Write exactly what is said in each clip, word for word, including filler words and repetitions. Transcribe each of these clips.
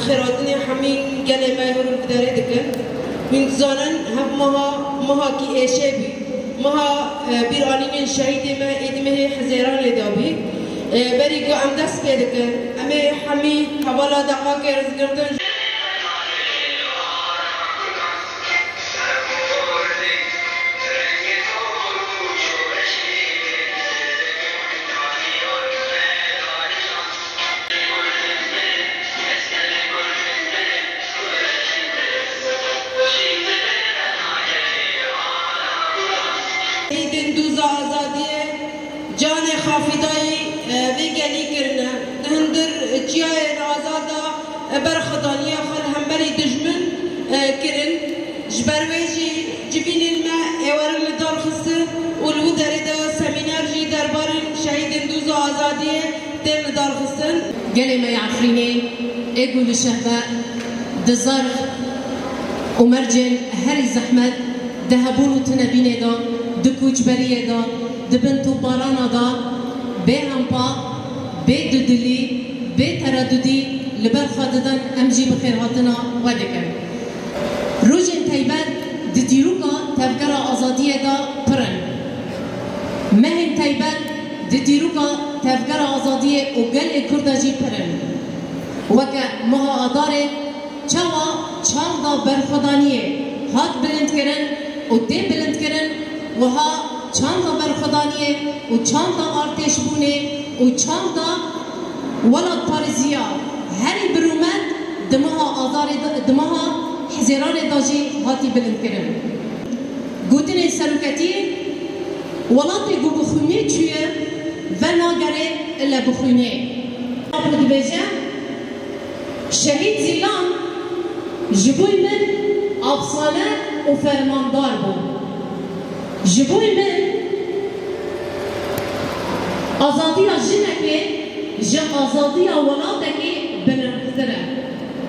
Xêrhatinê hemî gelê me hûr û biderê dikin. Hûn dizanin, hev meha, mehakî êşê bû. Meha, e, bîranînên şehîdê me ê di mehê Hizêranê de bû. E, berî ku em dest pê dikin, em ê hemî hevala deqakê rizgirtin. Şehîdên doza azadiyê canê xwe fîdayî, e, vê gelî kirine. Di hundir çiyayên azad de, e, berxwedaniya xwe li hemberî dijmin, e, kirin. Ji ber wê jî civînên me ê werin lidarxistin û li wî derê de semîner jî derbarê şehîdên doza azadiyê tên lidarxistin. Gelê me yê Efrînê ê ku li şehve di zerf û mercên herî zehmet, di hebûn û tinebînê de, di koçberiyê de, di bin topbarana de, bê hempa, bê dudilî, bê teredudî li ber xwe didin, em jî bi xêrhatina we dikin. Rojên taybet di dîroka Tevgera Azadiyê de pir in. Mehên taybet di dîroka Tevgera Azadiyê û gelê Kurd de jî pir in. Weke meha Adarê çawa çanda berxwedaniyê hat bilindkirin û tê bilindkirin, wiha çanda berxwedaniyê û çanda artêşbûnê û çanda welatparêziya herî bi rûmet di meha Azarê de, di meha Hizêranê de jî hatî bilindkirin. Gotinên seroketiyê, welatê ku bi xwînê çûye, venagere ile bi xwînê. Ku dibêje, Şehîd Zîlan ji bo min afsane û fermandar bû. Ji bo min azadiya jinekê ji azadiya welatekê bi nirxtir e.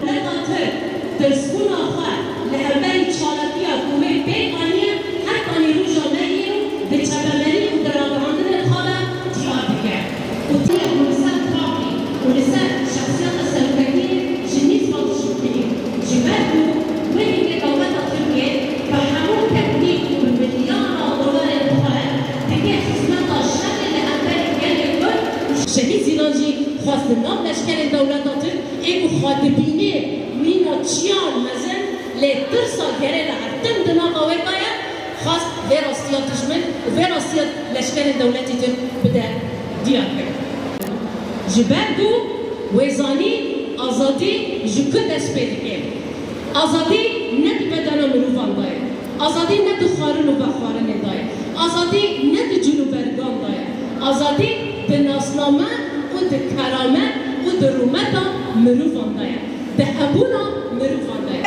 Dewleta Tirk tirsbûna xwe li hemberî çalakiya ku wê pêk aniye, hetanî roja me îro bi çepemenî û di ragihandinên xwe de diyar dike. Û tê ku li ser xakê û li ser şexsiyeta seroketiyê ji nîsk ve tişt dikî. Ji ber ku wê hingê dewleta Tirkiyê bi hemû teknîk û bi milyara dolarên xwe dike xizmeta şerê li hemberî gelê Kurd û Şehîd Zîlan jî xwest di nav leşkerên dewleta Tirk ê ku xwe dibînê mîna çiyan mezin, lê tirsa gerê li her tim di nava wê de ye, xwest vê rastiya dijmin û vê rastiya leşkerên dewletî Tirk bide diyar kirin. Ji ber ku wê zanî azadî ji ku dest pê dike. Azadî ne di bedena mirovan de ye. Azadî ne di xwarin û vexwarinê de ye. Azadî ne di cil û bergan de ye. Azadî di nasname û di keramet û di rûmeta mirovan de ye. Di hebûna mirovan de ye.